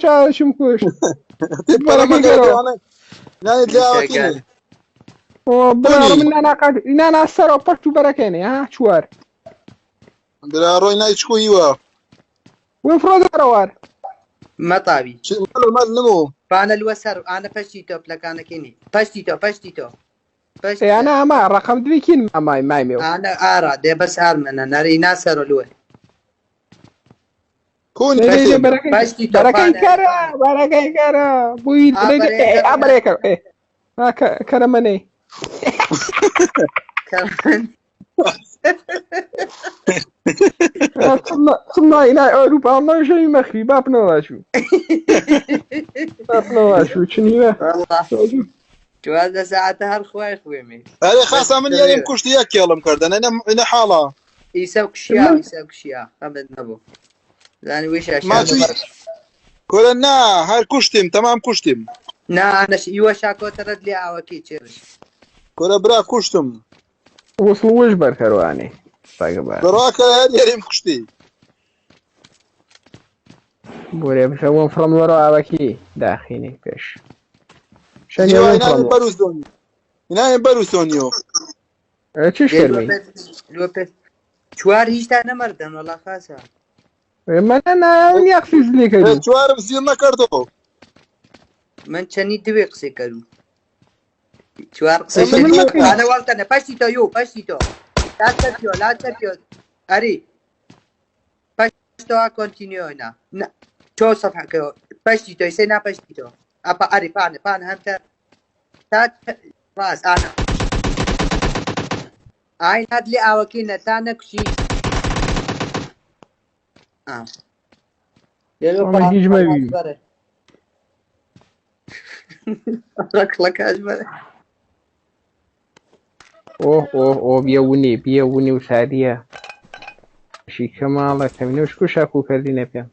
چاوشم کوشت. پەلەمە بەرەکەی کەرەوە. نانی دلاوەکینی. برا من نانا قات نانا سەرەوە پەشت و بەرەکەینێ ها چوار. برا ڕۆی نای چکو هیوا. وين فرۆدەرەوار. مەتاوی. مەل مەل نمو. پانە لوە سەر ئانە پەشتی تۆ پلەکانەکەینی پەشتی تۆ پەشتی تۆ پەشتی ئێ ئەنا ئەما ڕقم دویکین مامای مایمێو. ئانە ئارا دێ بەس ئارمەنە نەری ناسەرۆ لوە. كون لێ لێ كتم بەرەکەی پەشتی تۆ بەرەکەی پانە کەرە بەرەکەی کەرە بووی ئا لێ لێ بەرەیە ئێ ئا کەرە بەرەیە کەرە ئێ ها کەرەمەنەی. کەرەمەن. صرنا إلى أوروبا الله شيء مخفي باب نواشو باب نواشو شنو والله 14 ساعة هەر خوای خوێمی. ئەرێ خاصە من یاریم کوشتی یەک کێڵم کردن ئەنە ئەنە حاڵە. ئیسا کوشیا ئیسا کوشیا خەمت نەبوو زانی ویش ما چوی کورە نا هەر کوشتیم تەمام کوشتیم. نا ئەنەش ئیوە شاکۆتەرەت لێ ئاوەکی چێرش. کورە برا کوشتم. وصل وش بەرکەروانێ ساگە بڕاکە هەر یاریم کوشتی. بۆرێ بشەوەم فڕم وەرە ئاوەکی داخینی پێش شەنگە هیوا وەم ئینانی فڕم بەروسۆنی ئینانی بەروسۆنیۆ. چ شەرمی چوار هیچتا نەمەردەن وەڵا خاسە. مەنە نایان یاخسی زلی کردو چوارم زیڵ نەکردەوە. من چەنی دوێ قسەی کەرو چوار قسەی من چەنی مەکەی. ئانە واڵتەنە پەشتی تۆ یو پەشتی تۆ لا چەپیۆ لا چەپیۆ ئەری پەشتۆ کۆنتینیۆ نا چۆ سەفحەکە پەشتی تۆ ئیسەی نا پەشتی تۆ ئەپا ئەری پانە پانە هەمتە تا ڕاست ئانە ئای نات لێ ئاوەکەی نە تا نەکوشی ئا. لێرە ئەمە هیچ مەوی. بەرە. ڕەکڵەکاش بەرە. ئۆه ئۆه ئۆ بیە ونی بیە ونی و سادیە شی کەماڵە کەمینەوش کو شاکو کردینە پێم.